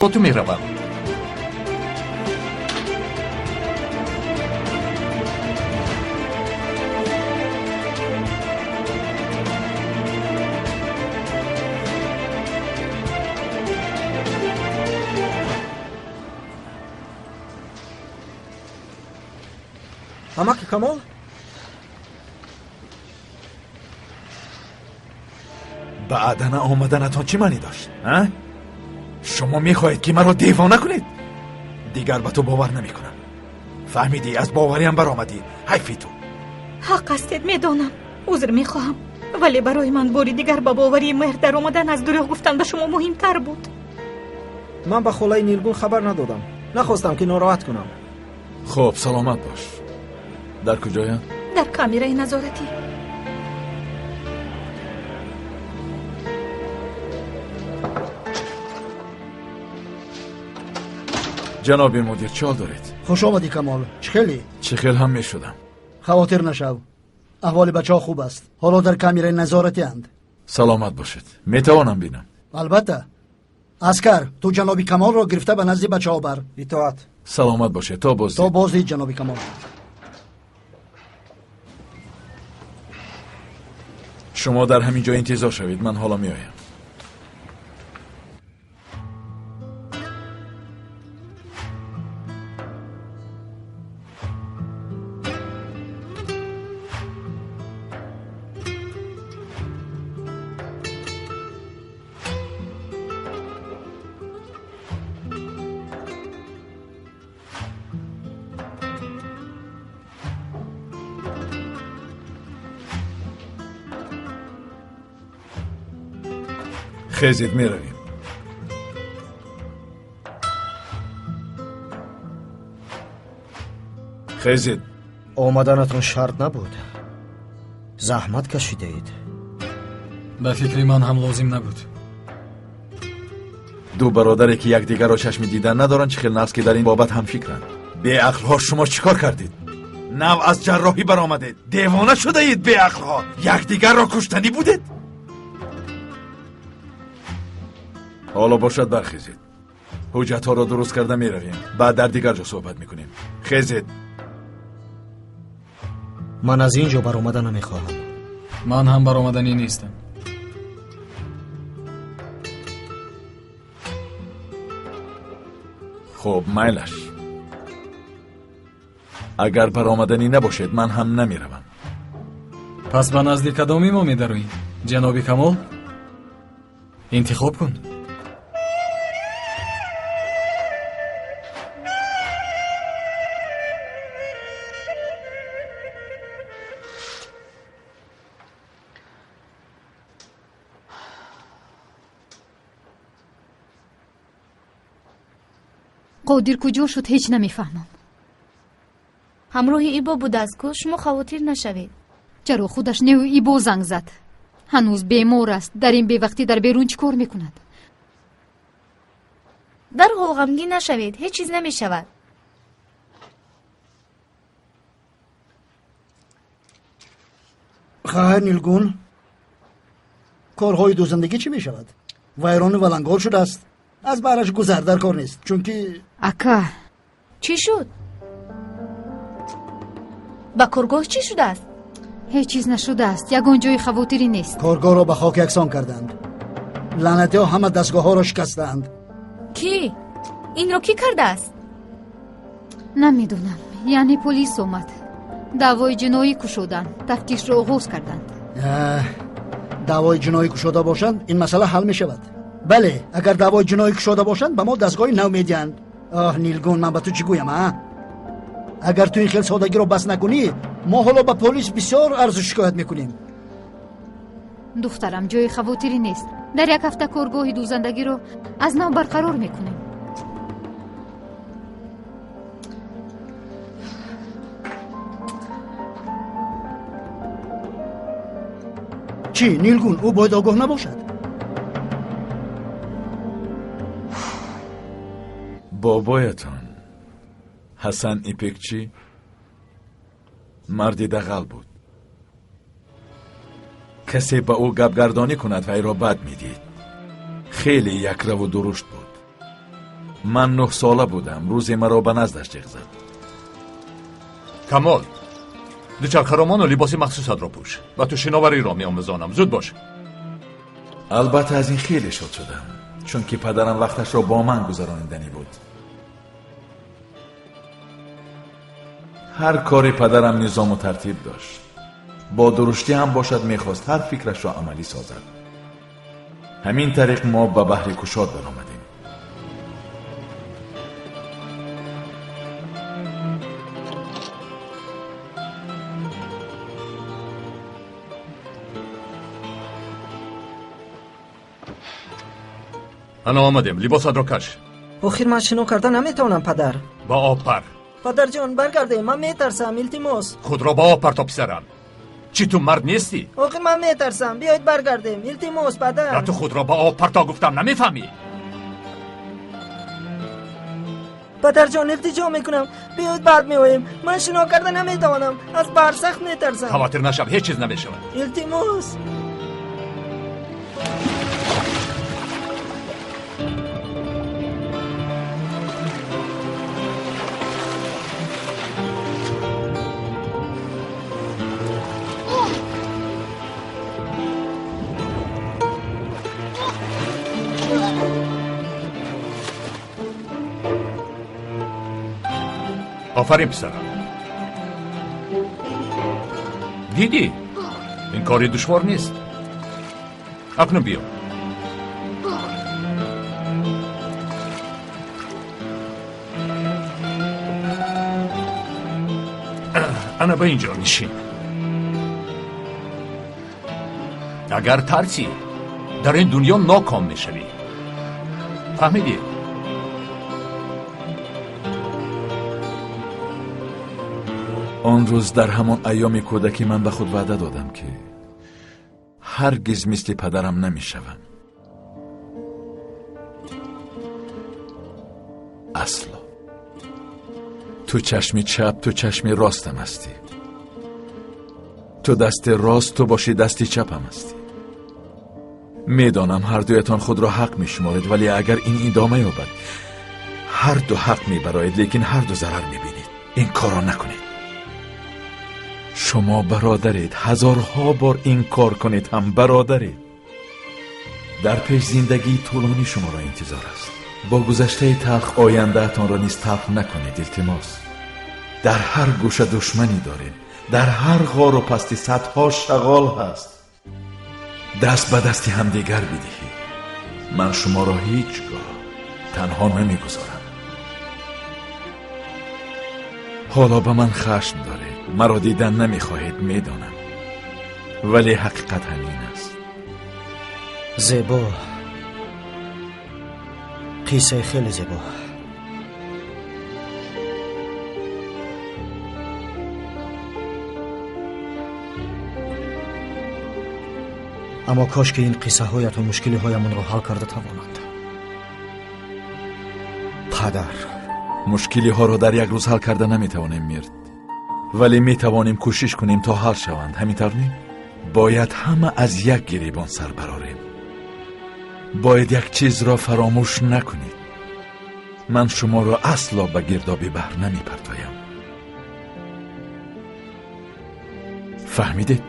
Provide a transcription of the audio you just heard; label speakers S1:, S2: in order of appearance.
S1: Ту меравам.
S2: Амаки Камол?
S3: Ба Адана омаданатон чӣ маънӣ дошт? А? Шумо мехоҳед, ки маро девона кунед? Дигар ба ту бовар намекунам. Фаҳмидӣ, аз бовариам баромадӣ. Ҳайфи ту.
S4: Ҳақ ҳастед, медонам. Узр мехоҳам. Вале барои ман бори дигар ба боварии меҳр даромадан аз дурӯғ гуфтан ба шумо муҳимтар буд.
S2: Ман ба холаи Нилгун хабар надодам. Нахостам, ки нороҳат кунам.
S3: Хуб, саломат бош. Дар куҷоянд?
S4: Дар камераи назоратӣ.
S3: Ҷаноби мудир, чӣ ҳол доред?
S5: Хуш омадӣ, Камол. Чӣ хеле?
S3: Чӣ хел ҳам мешудам.
S5: Хавотир нашав. Аҳволи бачаҳо хуб аст. Ҳоло дар камераи назоратианд.
S3: Саломат бошед. Метавонам бинам?
S5: Албатта. Аскар, ту ҷаноби Камолро гирифта ба назди бачаҳо бар.
S2: Итоат.
S3: Саломат бошед. То боздид.
S5: То боздид, ҷаноби Камол.
S3: Шумо дар ҳамин ҷо интизор шавед, ман ҳоло меоям. Хезед, меравем. Хезед.
S6: Омаданатон шарт набуд. Заҳмат кашидаед.
S7: Ба фикри ман ҳам лозим набуд.
S3: Ду бародаре, ки якдигарро чашми дидан надоранд, чӣ хел нағз, ки дар ин бобат ҳамфикранд. Беақлҳо, шумо чӣ кор кардед? Нав аз ҷарроҳӣ баромадед. Девона шудаед, беақлҳо. Якдигарро куштанӣ будед? Ҳоло бошад, бархезед. Ҳуҷҷатҳоро дуруст карда меравем. Баъд дар дигар ҷо суҳбат мекунем. Хезед.
S6: Ман аз ин ҷо баромада намехоҳам.
S7: Ман ҳам баромаданӣ нестам.
S3: Хуб, майлаш. Агар баромаданӣ набошед, ман ҳам намеравам.
S7: Пас ба назди кадоми мо медароӣ, ҷаноби Камол? Интихоб кун.
S8: Қодир куҷо шуд, ҳеҷ намефаҳмам.
S9: Ҳамроҳи Ибо будааст ку, шумо хавотир нашавед.
S8: Чаро худаш неу Ибо занг зад? Ҳанӯз бемор аст. Дар ин бевақтӣ дар берун чӣ кор мекунад?
S9: Дарҳол ғамгин нашавед, ҳеҷ чиз намешавад.
S5: Хайр, Нилгун, корҳои дӯзандагӣ чӣ мешавад? Вайрону валангор шудааст. Аз баҳраш гузар дар кор нест, чунки
S8: ака.
S9: Чӣ шуд? Ба коргоҳ чӣ шудааст?
S8: Ҳеҷ чиз нашудааст, ягон ҷои хавотирӣ нест.
S5: Коргоҳро ба хок яксон карданд. Лаънатиҳо ҳама дастгоҳҳоро шикастаанд.
S9: Кӣ? Инро кӣ кардааст?
S8: Намедонам. Яъне полис омад. Даъвои ҷиноӣ кушоданд, тафтишро оғоз карданд.
S5: Даъвои ҷиноӣ кушода бошанд, ин масъала ҳал мешавад. Бале, агар даъвои ҷиноӣ кушода бошанд, ба мо дастгоҳи нав медиҳанд. Оҳ, Нилгун, ман ба ту чӣ гӯям, а? Агар ту ин хел содагиро бас накунӣ, мо ҳоло ба полис бисёр арзу шикоят мекунем.
S8: Духтарам, ҷои хавотирӣ нест. Дар як ҳафта коргоҳи дӯзандагиро аз нав барқарор мекунем.
S5: Чӣ, Нилгун, ӯ бояд огоҳ набошад?
S3: Бобоятон Ҳасан Ипекчӣ марди дағал буд. Касе ба ӯ гапгардонӣ кунад, вайро бад медид. Хеле якраву дурушт буд. Ман 9 сола будам. Рӯзе маро ба наздаш ҷиғ зад.
S1: Камол, дучархаромону либоси махсусатро пӯш. Ба ту шиновариро меомӯзонам. Зуд бош.
S3: Албатта аз ин хеле шод шудам, чунки падарам вақташро бо ман гузарониданӣ буд. Ҳар кори падарам низому тартиб дошт. Бо дуруштӣ ҳам бошад мехост ҳар фикрашро амалӣ созад. Ҳамин тариқ мо ба баҳри кушод баромадем.
S1: Ана омадем, либосатро каш.
S2: Охир ман шино карда наметавонам, падар.
S1: Ба об пар.
S2: Падарҷон, баргардем, ман метарсам, илтимос.
S1: Худро ба об парто, писарам. Чӣ ту мард нестӣ?
S2: Охир ман метарсам, биёед баргардем, илтимос, падар.
S1: На, ту худро ба об парто гуфтам, намефаҳмӣ?
S2: Падарҷон, илтиҷо мекунам, биёед баъд меоем. Ман шино карда наметавонам, аз баҳр сахт метарсам.
S1: Хавотир нашав, ҳеҷ чиз намешавад.
S2: Илтимос.
S1: Офарин, писарам. Дидӣ, ин кори душвор нест. Акнун биё. Ана ба ин ҷо нишин. Агар тарсӣ, дар ин дунё ноком мешавӣ. Фаҳмидӣ?
S3: Он рӯз дар ҳамон айёми кӯдакӣ ман ба худ ваъда додам, ки ҳаргиз мисли падарам намешавам. Асло. Ту чашми чап, ту чашми ростам ҳастӣ. Ту дасти рост, ту бошӣ дасти чапам ҳастӣ. Медонам ҳар дуятон худро ҳақ мешуморед, вале агар ин идома ёбад, ҳар ду ҳақ мебароед, лекин ҳар ду зарар мебинед. Ин корро накунед. Шумо бародаред, ҳазорҳо бор ин кор кунед ҳам бародаред. Дар пеш зиндагии тӯлонӣ шуморо интизор аст. Бо гузаштаи талх ояндаатонро низ талх накунед, илтимос. Дар ҳар гӯша душманӣ дорем, дар ҳар ғору пасти садҳо шағол ҳаст. Даст ба дасти ҳамдигар бидиҳед. Ман шуморо ҳеҷ гоҳ танҳо намегузорам. Ҳоло ба ман хашм доред, маро дидан намехоҳед, медонам, вале ҳақиқат ҳамин аст.
S6: Зебо, қиссаи хеле зебо. Аммо кош ки ин қиссаҳоятон мушкилиҳоямонро ҳал карда тавонанд. Падар,
S3: мушкилиҳоро дар як рӯз ҳал карда наметавонем, Мирд, вале метавонем кӯшиш кунем то ҳал шаванд. Ҳамин тавр не? Бояд ҳама аз як гиребон сар барорем. Бояд як чизро фаромӯш накунед. Ман шуморо асло ба гирдоби баҳр намепартоям. Фаҳмидед?